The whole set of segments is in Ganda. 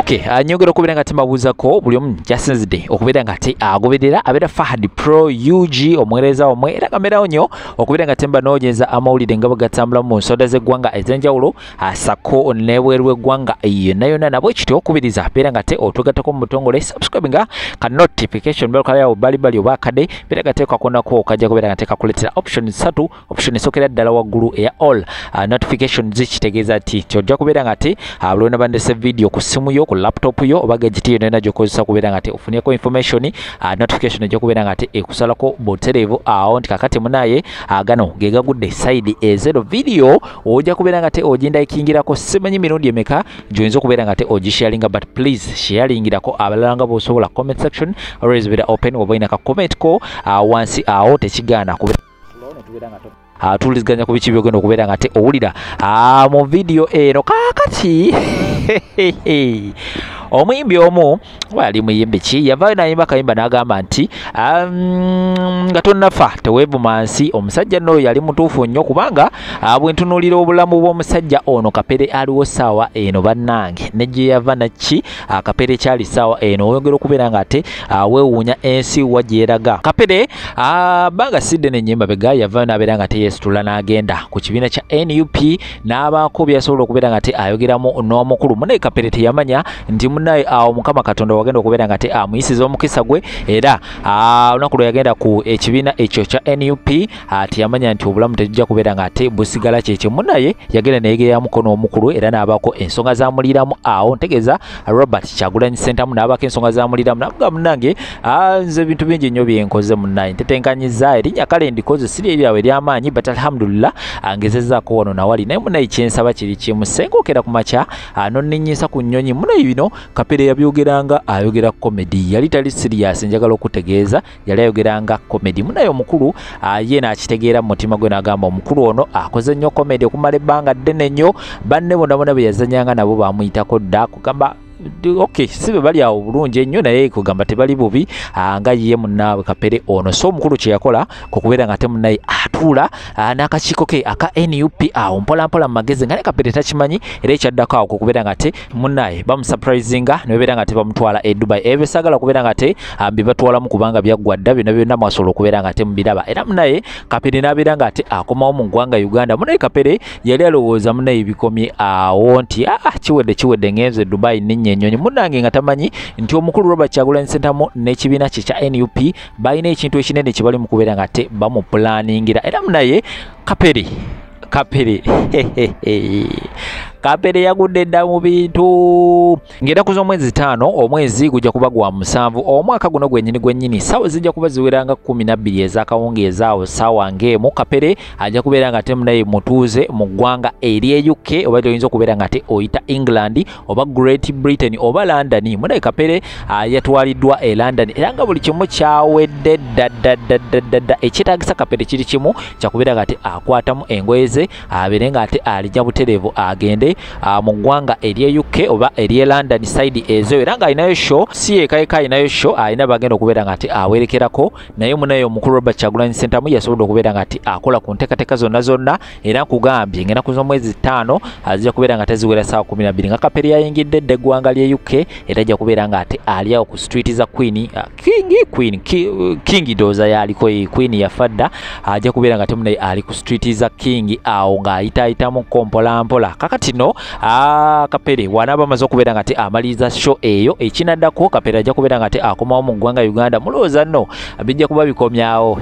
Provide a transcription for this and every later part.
Okay, nyongera okubeera nga tembabuuzako buli omu gyasinzidde okubeera nga te agoberera abeera Fahad Pro UG omuweereza wamwe, era nga mbeerawo nnyo okubeera nga tembanoonyeza amawulire nga bwe gatambula mu nsonda z'eggwanga ez'enjawulo sako n'ebweru w'eggwanga yonna yonna. Nabwe kityo okubiriza beera nga te otugattako mu butongole, subscribe nga ka notification bell kalawo bali bali oba akadde, beera nga teekakonako kajja kubeera nga tekakuleetera option 3. Option esookera ddala waggulu eya all notifications kitegeeza nti ojja kubeera nga te buli lwe video ku simu yo, ku laptop yo oba gadget yonna gy'okozesa kubeera nga te ofunyeeko information, notification ejja kubeera nga te ekusalako butereevu awo nti kakati munaye gano ge gagudde side ezero. Video ojja kubeera nga te ogindayikingirako simanyi mirundi emeka gy'oyinza okubeera nga te ogisharinga, but please sharingirako abalala nga bw'osobola. Comment section always beera open, oba olina ka comment ko wansi awo tekigaana tuwuliziganya ku biki byogenda okubeera nga te owulira mu video eno. Kaakati omuyimbi omu oba yali muyimbi ki yavaayo n'ayimba akayimba n'agamba nti nga tonnafa teweevuma nsi. Omusajja nno yali mutuufu nnyo, kubanga bwe ntunuulira obulamu bw'omusajja ono Kapere aliwo ssaawa eno bannange ne gye yava naki Kapere kyali ssaawa eno, oyongera okubeera nga ate weewuunya ensi wa gy'eraga. Kapere bbanga sidde n'ennyimba bega yavaayo n'abeera nga teyeesitula n'agenda ku kibiina kya NUP n'abaako by'asobola okubeera nga te ayogeramu n'omukulu. Munnaye Kapere teyamanya nti munnaye awo Mukama Katonda wagenda okubeera nga te amuyisiza omukisa gwe, era olunaku lwe yagenda ku ekibiina ekyo kya NUP teyamanya nti obulamu tejja kubeera nga ate busigala kyekyo. Munnaye yagenda neyegeyamuko n'omukulu era n'abaako ensonga zamuliramu awo, ntegeeza Robert Kyagulanyi Ssentamu n'abaako ensonga zamuliramu n'avuga munnange nze ebintu bingi nnyo byenkoze munnaye, ntetenkanyiza erinnya kale ndikoze siri eryawe ery'amaanyi, but alhamdulillah ngezezzaako wano nawali, naye munnaye kyensaba kiri kimu, senga ku makya nonninnyisa ku nnyonyi. Munnaye bino Kapere yabyogeranga ayogera comedy, yali tali serious, njagala okutegeeza yali ayogeranga comedy. Munnaye omukulu ye n'akitegeera mu mutima gwe n'agamba omukulu ono akoze nnyo comedy okumala ebbanga ddene nnyo, banne bonna bonna be yazannyanga nabo bamuyitako dda, kugamba okay si be bali awo bulungi ennyo naye kugamba tebali bubi nga ye munnaabwe Kapere ono. So omukulu kye yakola kwe kubeera nga te munnaye atuula n'akakiiko ke aka NUP awo mpola mpola mu magezi nga ne Kapere takimanyi, era ekyaddako awo kwe kubeera nga te munnaye bamusurprisinga ne babeera nga te bamutwala e Dubai. Ebyo saagala kubeera nga te bibatwalamu kubanga byaggwa dda, byonna byonna mwasobola okubeera nga te mubiraba. Era munnaye Kapere n'abeera nga te akomawo mu ggwanga Uganda. Munnaye Kapere yali alowooza munnaye bikomye awo nti kiwedde kiwedde ngenze Dubai ninnya ennyonyi. Munnange nga tamanyi nti omukulu Robert Kyagulanyi Ssentamu n'ekibiina kye kya NUP balina ekintu ekinene kye bali mu kubeera nga te bamupulaningira. Era munnaye Kapere Kapere Kapere yagudde dda mu bintu. Ng'ennaku z'omwezi 5 omwezi gujja kuba gwa 7 omwaka guno gwennyini gwennyini, ssaawa zijja kuba ziweranga 12 ez'akawungeezi awo ssaawa ng'emu Kapere ajja kubeera nga te munnaye mutuuze mu ggwanga ery'e UK, oba toyinza okubeera nga te oyita England oba Great Britain oba London. Munnaye Kapere yatwaliddwa e London era nga buli kimu kyawedde dda dda dda dda dda. Ekyetaagisa Kapere kiri kimu kyakubeera nga te akwatamu engoye ze abeere nga ate alijja butereevu agende mu ggwanga ery'e UK oba ery'e London side ezo, era ng'alinayo show, si yekayeka alinayo show, alina bagenda okubeera nga ate awerekerako. Naye munnaye omukulu Robert Kyagulanyi Ssentamu yasobodde okubeera nga ate akola ku nteekateeka zonna zonna, era nkugambye ng'ennaku z'omwezi 5 azijja kubeera nga teziwera ssaawa 12 nga Kapere yayingidde dda eggwanga ly'e UK, era ajja kubeera nga ate ali awo ku street za Queen King Queen King ndowooza yaliko Queen yafa dda, ajja kubeera nga ate munnaye ali ku street za King awo ng'ayitaayitamuko mpola mpola. Kakati no Kapere wanaaba amaze okubeera nga te amaliriza show eyo, ekinaddako Kapere ajja kubeera nga te akomawo mu ggwanga Uganda. Mulowooza nno bijja kuba bikomyawo.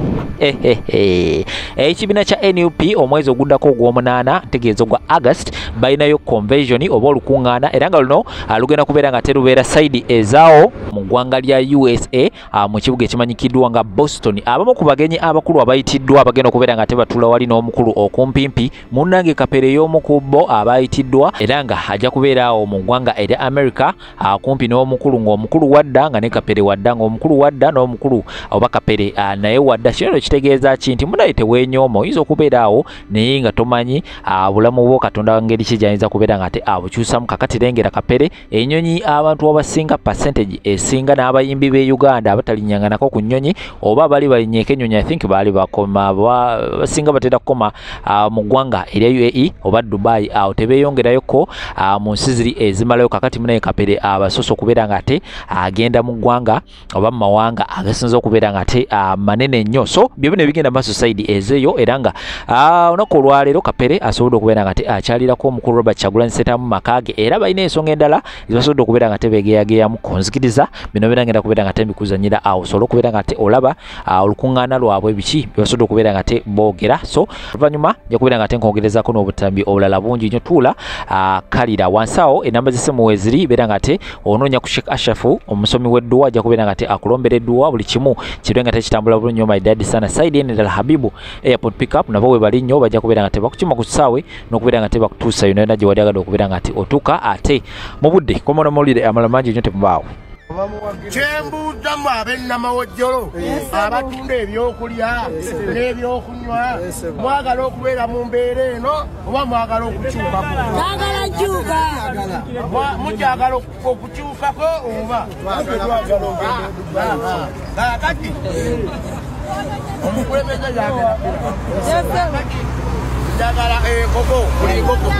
Ekibiina kya NUP omwezi oguddako ogw'omunaana, ntegeeza ogwa August, balinayo convention oba olukuŋŋaana, era nga luno lugenda kubeera nga terubeera side ezaawo mu ggwanga lya USA mu kibuga ekimanyikiddwa nga Boston. Abamu ku bagenyi abakulu abayitiddwa abagenda okubeera nga tebatuula wali n'omukulu okumpimpi, munnange Kapere y'omu ku bo abayitiddwa, era nga ajja kubeera awo mu ggwanga erya America kumpi n'omukulu, ng'omukulu wadda nga ne Kapere wadda, ng'omukulu wadda n'omukulu oba Kapere naye wadda. Kino kitegeeza ki nti munaye teweenyooma, oyinza okubeera awo naye nga tomanyi bulamu bwo Katonda ngeri ki gy'ayinza kubeera nga ate abukyusamu. Kakati lengera Kapere, ennyonyi abantu abasinga percentage esinga n'abayimbi b'e Uganda abatalinyanganako ku nnyonyi oba bali balinyeeko ennyonyi, I think baali bakoma basinga batera kukoma mu ggwanga erya UAE oba Dubai, awo tebeeyongerayoko mu nsi ziri ezimalayo. Kakati munaye Kapere abasoose okubeera nga ate agenda mu ggwanga oba mu mawanga agasinze okubeera nga ate manene nnyo. So byo bino ebigenda maaso side ezeeyo, era nga olunaku olwaleero Kapere asobodde okubeera nga ate akyalirako omukulu Robert Kyagulanyi Ssentamu mu maka ge, era balina ensonga endala zebasobodde okubeera nga tebeegeyageyamu. Nzikiriza bino byonna ngenda kubeera nga tembikuzannyira awo, osobola okubeera nga ate olaba olukuŋŋaana lwabwe biki bye basobodde okubeera nga ate boogera. So oluvannyuma nja kubeera nga ate nkwongerezaako n'obutambi obulala bungi nnyo. Tuula kalira wansi awo enamba z'essimu weeziri, beera nga ate onoonya ku Sheikh Ashafu omusomi w'edduwa, ajja kubeera nga ate akulombera edduwa, buli kimu kibe nga tekitambula bulungi nnyo. My dad sana side eno endala Habibu Airport Pickup nabo we bali nnyo, bajja kubeera nga tebakukima ku kisaawe n'okubeera nga tebakutuusa yonna yonna gye wali agadde okubeera nga ate otuuka ate mu budde. Komona mawulire amalala mangi nnyo, temubaawo. Kyembuuzamu ab'ennamawojjolo abatunda ebyokulya n'ebyokunywa, mwagala okubeera mu mbeera eno oba mwagala okukyukako? Twagala kyuka. Mukyagala okukyukako oba kakati omukulembeze yagala njagala enkoko, buli nkoko.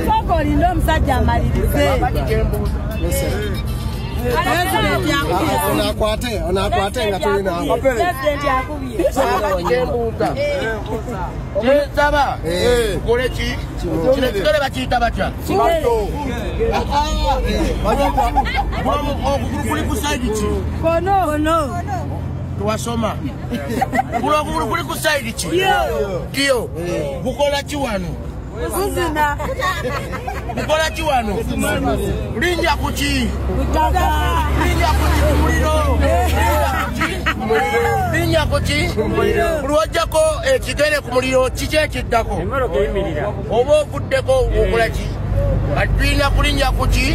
Sooka olinde omusajja amalirize. Onakwate onakwate nga tulina. Pulezidenti akubye. Kyembuuza kyensaba tukole ki? Kino ekigere bakiyita batya? Okugulu kuli ku side ki? Kono. Twasoma kuno, okugulu kuli ku side ki? Ddyo. Gukola ki wano? Kuzina. Gukola ki wano? Linnya ku ki? Kutaka. Linnya ku ki? Ku muliro. Linnya ku ki? Buli wajjako ekigere ku muliro, kiki ekiddako? Oba ovuddeko okola ki? Kati tulina kulinnya ku ki?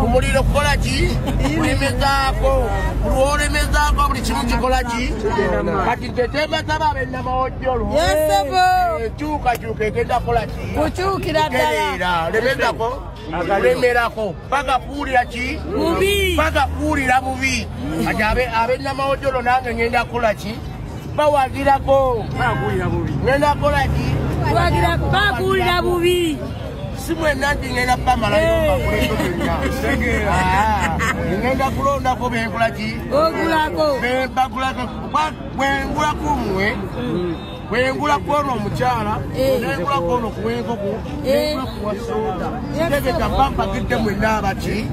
Ku muliro. Kukola ki? Kulemezaako. Buli wolemezaako, buli kimu kikola ki? Kati nze kyembasaba ab'ennamawojjolo, Yesebo. enkyukakyuka egenda kukola ki? Kukyukira ddala. Kutereera. Lemezako, kulemerako paka kuwulira ki? Bubi. Paka kuwulira bubi. Kati ab'ennamawojjolo nange ngenda kukola ki? Bawagirako. Ngenda kukola ki? Kuwagira bakuwulira bubi. Si mwenna nti ngenda bamalayo, mbakoleso byonna. Ngenda kulondako benkola ki? Ogulako. Bembagulako. Bwengulako mmwe, bwengulako ono omukyala, nengulako ono kuwenkoko, nengula kuwa soda, tegeka bampagidde mwenna abaki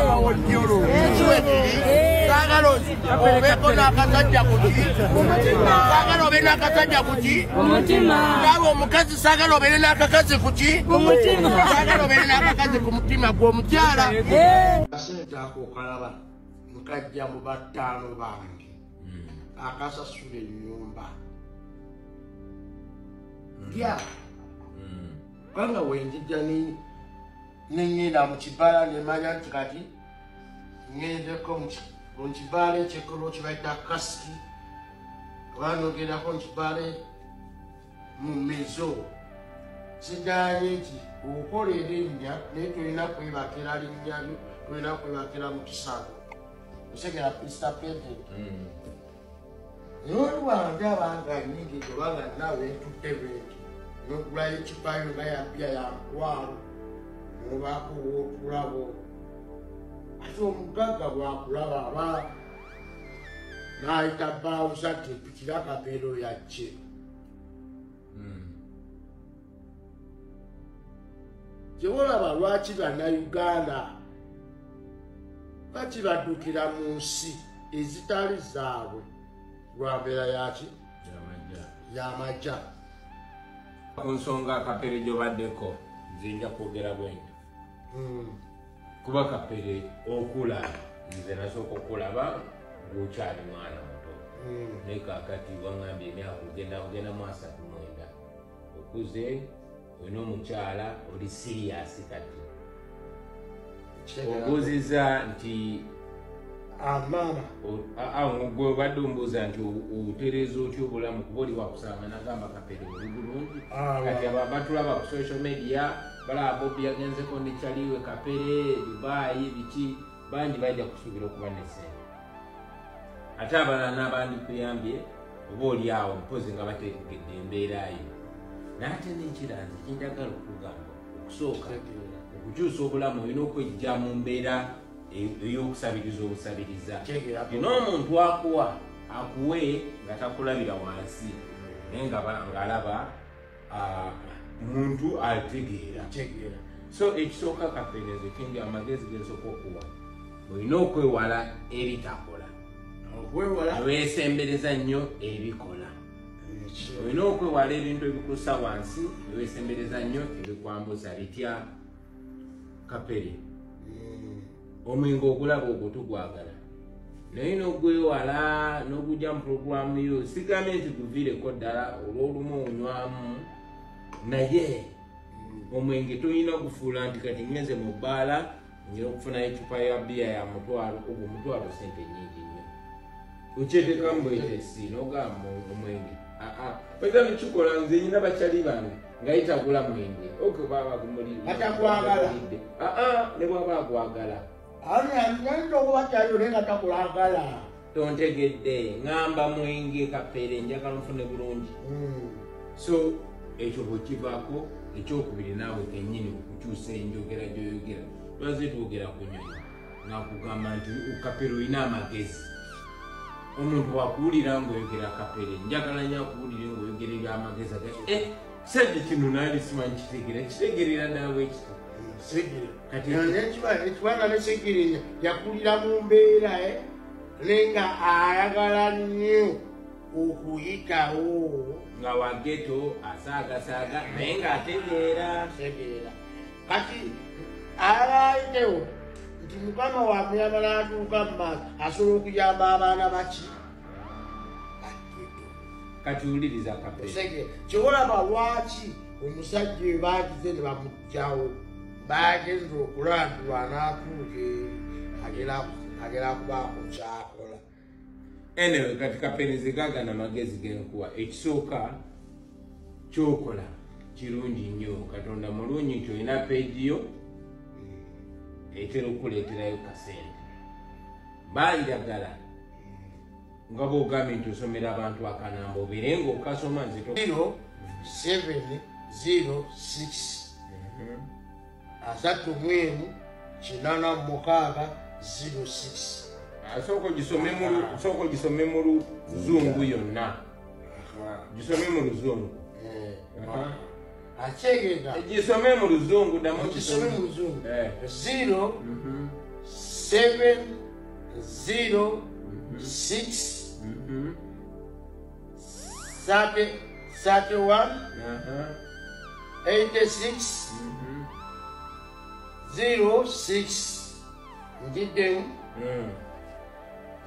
abawojjolo. Kiwekiri saagala obeeko n'akasajja kuki, saagala obe n'akasajja kuki? Ku mutima. Nawe omukazi, saagala obeere n'akakazi kuki? Ku mutima. Saagala obeere n'akakazi ku mutima gwe omukyala. Akasente ako okalaba nkajja mu bataano bange akasasula ennyumba lya, kubanga wenjijja neŋŋenda mu kibaala nemanya nti kati ŋŋendeko mu kibaala ekyekolo kibayita kasiki, oba nogendako mu kibaala mu mezo. Siganye nti okola erinnya, naye tolina kwebakira linnya lyo, tolina kwebakira mu kisago osegera. Mr President, naye oliwange abanga nyingidde obanga naawe ntudde bwenti, nogulayo ekipayo nga yabya ya mutwalo, nobaako wootulabo, ate omugagga bwakulaba aba n'ayita bouncer nti mpikira Kapeero yajje. Kyewolaba lwaki Bannayuganda lwaki baddukira mu nsi ezitali zaabwe? Lwa mbeera yaki? Yamajja. Ku nsonga Kapere gy'obaddeko, nze nja kwogera bwenti, kuba Kapere okula, nze nasooka okulaba ng'okyali mwana muto, naye kaakati waŋŋambye emyaka ogenda ogenda mu 39, okuze, olina omukyala, oli serious. Kati Obuuziza nti mama gwe obadde ombuuza nti otereeza otya obulamu kuba oli wakusanga nagamba Kapere oli bulungi. Kati abo abatulaba ku social media balaba Bobi yagenzeko ne Kyaliwe Kapere Dubai biki, bangi bajja kusuubira okuba ne ssente. Ate abalala n'abandikuyambye oba oli awo mpozi nga bategedde embeera yo. Naye ate n'ekiranzi kyenjagala okugamba okusooka okukyusa obulamu olina okwejja mu mbeera ey'okusabiriza obusabiriza. Olina omuntu akuwa akuwe nga takulabira wansi naye ng'alaba muntu ategeera. So ekisooka Kapere nze kyenja amagezi gensooka okuwa olina okwewala ebitakola, weesembereza nnyo ebikola. Olina okwewala ebintu ebikussa wansi, weesembereza nnyo ebikwambusa. Bitya Kapere? Omwenge ogulaba ogwo tugwagala naye n'ogwewala n'ogujja mu pulogulaamu yo. Sigambye nti guviireko ddala olw'olumu onywamu, naye omwenge tolina gufuula nti kati ngenze mu bbaala nyina okufunayo eccupa ya bbiya ya mutwalo, ogwo mutwalo sente nnyingi nnyo. Okyeteekamu bwetesi n'ogamba omwenge oza nekikola. Nze nyina bakyali bange nga yitagula mwenge okebaba ne bwaba agwagala tontegedde ŋŋamba mwenge Kapere njagala nfune bulungi. So ekyo bwekivaako ekyokubiri naawe kennyini okukyusa enjogera gy'oyogera. Lwaze twogera ku nnyonyi nakugamba nti Kapere olina amagezi. Omuntu wakuwulira ng'oyogera Kapere, njagala nnyo akuwulire ng'oyogera ebyamagezi aga sente kino naali simanyi kitegeera, kitegeerera ddala bwekiti. Ekibanga ne Segirinya yakulira mu mbeera naye nga ayagala nnyo okuyitawo nga wageto asaagasaaga naye ng'ategeera. Kati alayitewo nti Mukama wamuyamba n'atuuka mu maaso asobola okuyamba abaana baki bageto. Kati wuliriza Kapere, kyolaba lwaki omusajja oyo baagize ne bamuggyawo, bagenze okulandulwa n'atuuka eri agera kubaako kyakola. Anyway, kati Kapere nze gaagana amagezi genkuwa. Ekisooka kyokola kirungi nnyo, Katonda mulungi nti olina peegi yo etera okukuleeterayo kasente. Banjagala nga bw'ogambye nti osomera abantu akanamba obeere ng'okasoma nze 0706 31 86 06. Sooka ogisome mu luzungu yonna. Gisome mu luzungu. Gisome mu luzungu ddamu gisome mu luzungu. 0 7 0 6 31 86 06. Ngiddemu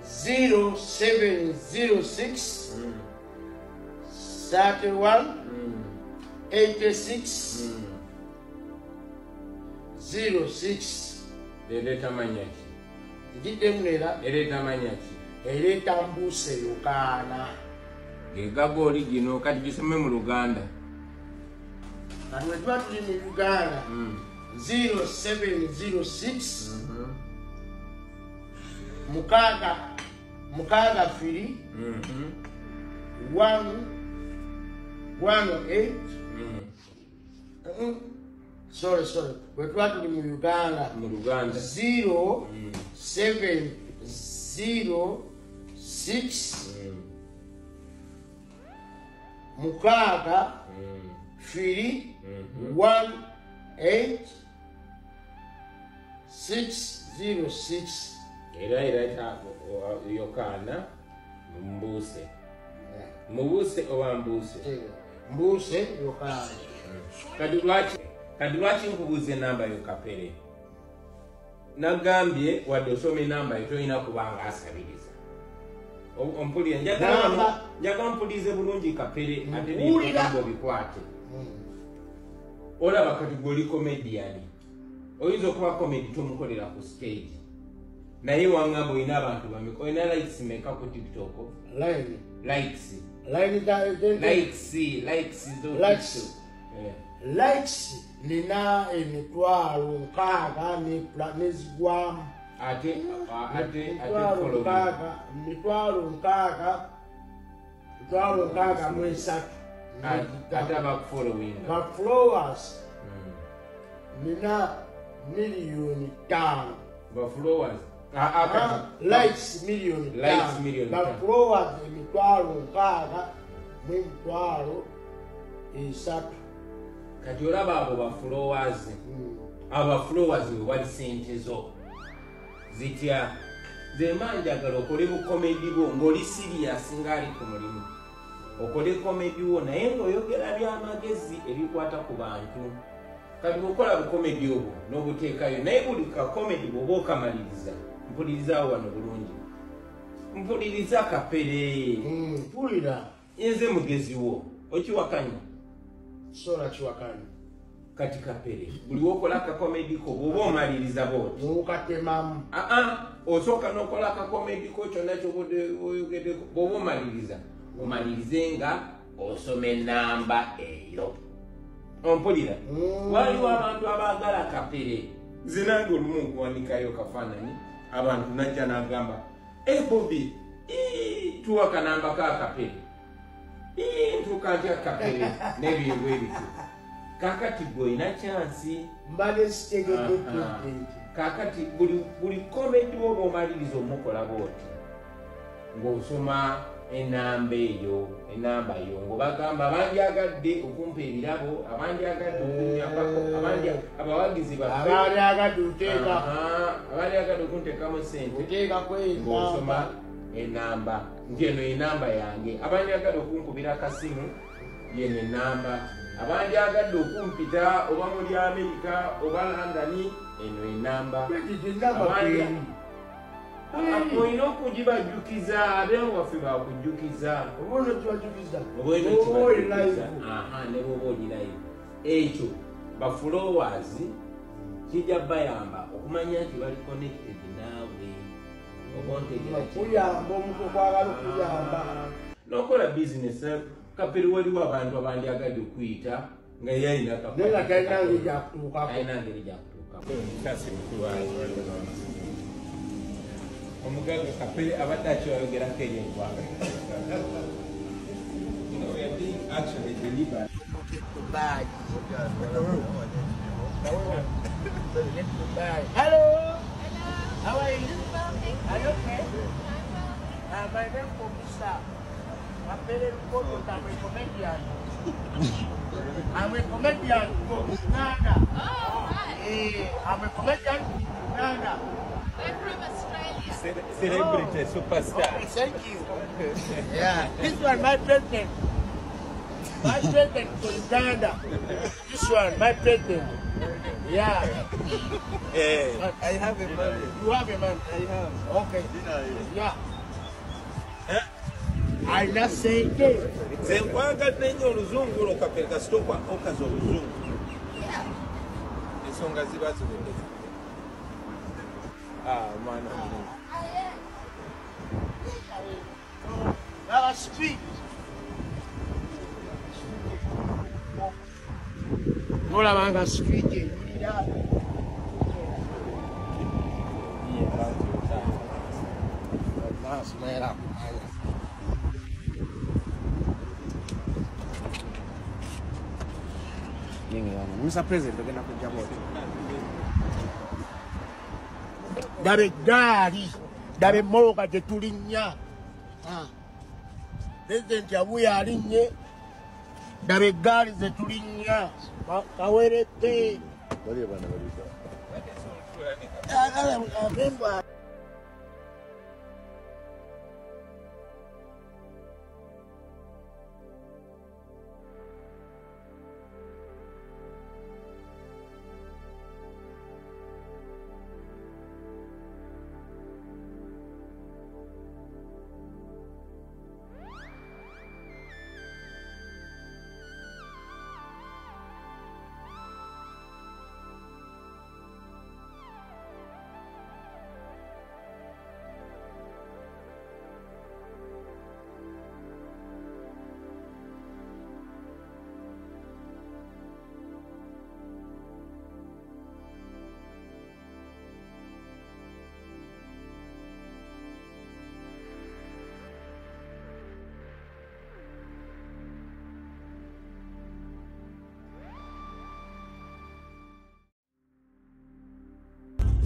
0706 31 86 06. Ereeta mannya ki? Ngiddemu era ereeta mannya ki? Ereeta Mbuuse Yokaana. Ge gagooli gino kati gisome mu Luganda. Kati bwe tuba tuli mu Uganda 0706 mukaaga mukaaga 3 1 1 8. Sorry, bwe tuba tuli mu Uganda mu Luganda 0 7 0 6 mukaaga 3 1 8 6 0 6. Era ereeta Yokaana Mbuuse. Mubuuse oba Mbuuse? Mbuuse Yokaana. Kati lwaki nkubuuza enamba yo Kapere? Nagambye wadde osoma enamba yo tolina kubanga asabiriza. Ompulira njagala mpulize bulungi Kapere ate n'ebigambo bikwate. Olaba kati gwe oli comedian. Oyinza okuba comedy tomukolera ku stage. Naye wangamba olina abantu bameka, olina likes meka ku TikTok? Line. Likes. Line likes, likes zo. Likes. Yeah. Likes nina 6,000 nezigwamu. Ate 6,063. Ate abakufollowing. Ba followers. Nina 5 million. Ba followers. Likes 1 million. Likes 1 million. Ba followers 6,000. Kati olaba abo ba followers. Aba followers we wali sente zo. Zitya. Nze manjagala okole bukomedi bwo ng'oli serious ng'ali ku mulimu. Okole komedi wo naye ng'oyogera by'amagezi ebikwata ku bantu. Kati bw'okola bukomedi obwo n'obuteekayo naye buli kakomedi bw'oba okamaliriza mpulirizaawo wano bulungi. Mpuliriza Kapere. Mpulira. Nze mugezi wo okiwakanya? Sola kiwakanya. Kati Kapere buli wokola akakomedi ko bw'oba omaliriza bw'oti n'okatemamu. Osooka n'okola akakomedi ko kyonna ky'oyogeddeko bw'oba omaliriza omalirize nga osoma ennamba eyo. Ompulira? Waliwo abantu abaagala Kapere. Nze nange olumu nkuwanikayo kafaananyi abantu najja n'agamba Bobi tuwa kanamba ka Kapere, ntuuka ntya Kapere n'ebintu ebityo. Kakati gwe olina kyansi. Mbadde sitegedde president. Kakati buli komedi woba omaliriza omukola bw'oti ng'osoma enamba eyo, enamba yo ng'obagamba abandyagadde okumpa ebirabo, abandyagadde okunyambako, abandi abawagizi baffe, abandyagadde oteeka, abandyagadde okunteekamu ssente, ng'osoma enamba nti eno enamba yange, abandyagadde okunkubira akasimu yeno enamba, abandyagadde okumpita oba muli Amerika oba London eno enamba. Olina okugibajjukiza, abeewo baffe bakujjukiza. Oba onokibajjukiza. Oba oli live. Ne bw'oba oli live. Ekyo ba followers kijja bayamba okumanya nti bali connected naawe. Oba ontegeera ki? Okuyamba omuntu okwagala okuyamba. N'okola bizinesi Kapere waliwo abantu abandyagadde okuyita nga ye alina naye nga talina ngeri gyakutuukako. Talina ngeri gyakutuukako. Omugagga Kapere abadde akyayogerako eri eggwanga. You know, we are being actually delivered. Dubai. Hello. Hello. How are you? Well, thank you. Are you okay? I'm well, thank you. My name is Mr. Kapere Lukoto. I'm a comedian. I'm a comedian from Uganda. Oh, right. I'm a comedian from Uganda. We're from Australia. Celebrity, superstar. Okay, thank you. Yeah. This one, my president. My president for Uganda. This one, my president. Yeah. Hey, I have a man. You have a man? I have. Okay. Yeah. I not say Nze nkwagadde nnyo oluzungu olwo Kapere kasita okaza oluzungu. Ensonga ziba ziwedde. Omwana mulungi. Speed. Nolaba nga speed enyirira. Mr. President, ogenda kujja bw'otyo. Daba eggaali, daba emmotoka gye tulinnya. Pulezidenti abuya alinnye, daba eggaali ze tulinnya. Kaweredde.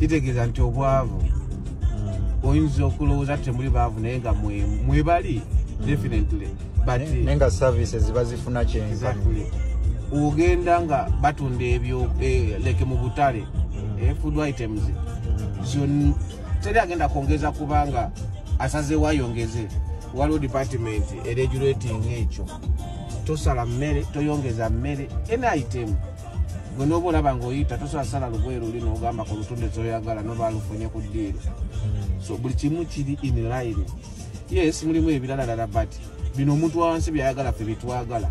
Kitegeeza nti obwavu oyinza okulowooza temuli baavu naye nga mwebali definitely, but naye nga services bazifuna kyenkanyi. Exactly. Ogenda nga batunda ebyo leke mu butale, food items teri agenda kwongeza kubanga asazeewo ayongeze. Waliwo department eregulating ekyo, tosala mmere, toyongeza mmere, any item gwe n'oba olaba ng'oyita tosobola sala lugoye luli n'ogamba ku lutunde zoyagala noba lufunye ku ddiiro. So buli kimu kiri in line. Yes, mulimu ebiralalala, but bino omuntu wa wansi byayagala ffe byetwagala.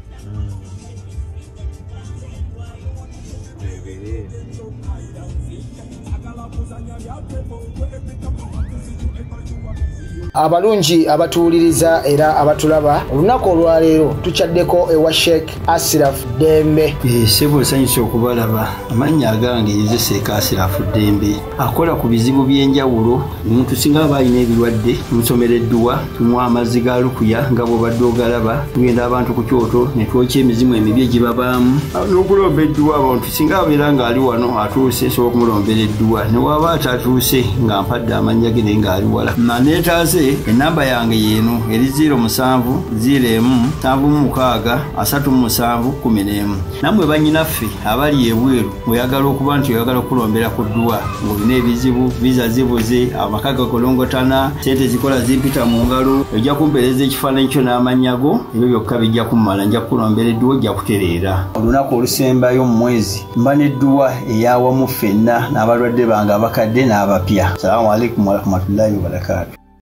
Abalungi abatuwuliriza era abatulaba, olunaku olwaleero tukyaddeko ewa Sheikh Asiraf Ddembe. Ssebo nsanyuse okubalaba. Amannya agange nze Sheikh Asiraf Ddembe, akola ku bizibu by'enjawulo. Omuntu singa aba alina ebirwadde tumusomera edduwa, tumuwa amazzi ga lukuya nga bw'obadde ogalaba, tugenda abantu ku kyoto ne twokya emizimu emibi egibabaamu n'okulomba edduwa. Abantu singa abeera ng'ali wano atuuse, nsobola okumulombera edduwa, ne waba atatuuse nga mpadde amannya ge naye ng'ali wala. Neetaase enamba yange yeeno eri 07 01 76 37 11. Nammwe bannyinaffe abali ebweru oyagala okuba nti oyagala okulombera ku dduwa ng'olina ebizibu, viza zibuze, amaka gakolongotana, sente zikola zimpita mu ngalo, ojja kumpeereza ekifaananyi kyo n'amannya go, ebyo byokka bijja kummala, nja kukulombera edduwa ojja kutereera. Olunaku olusembayo mu mwezi mba n'edduwa eyawamu ffenna n'abalwadde bange abakadde n'abapya. Salaamu alaikum warahmatullahi wabarakaatu.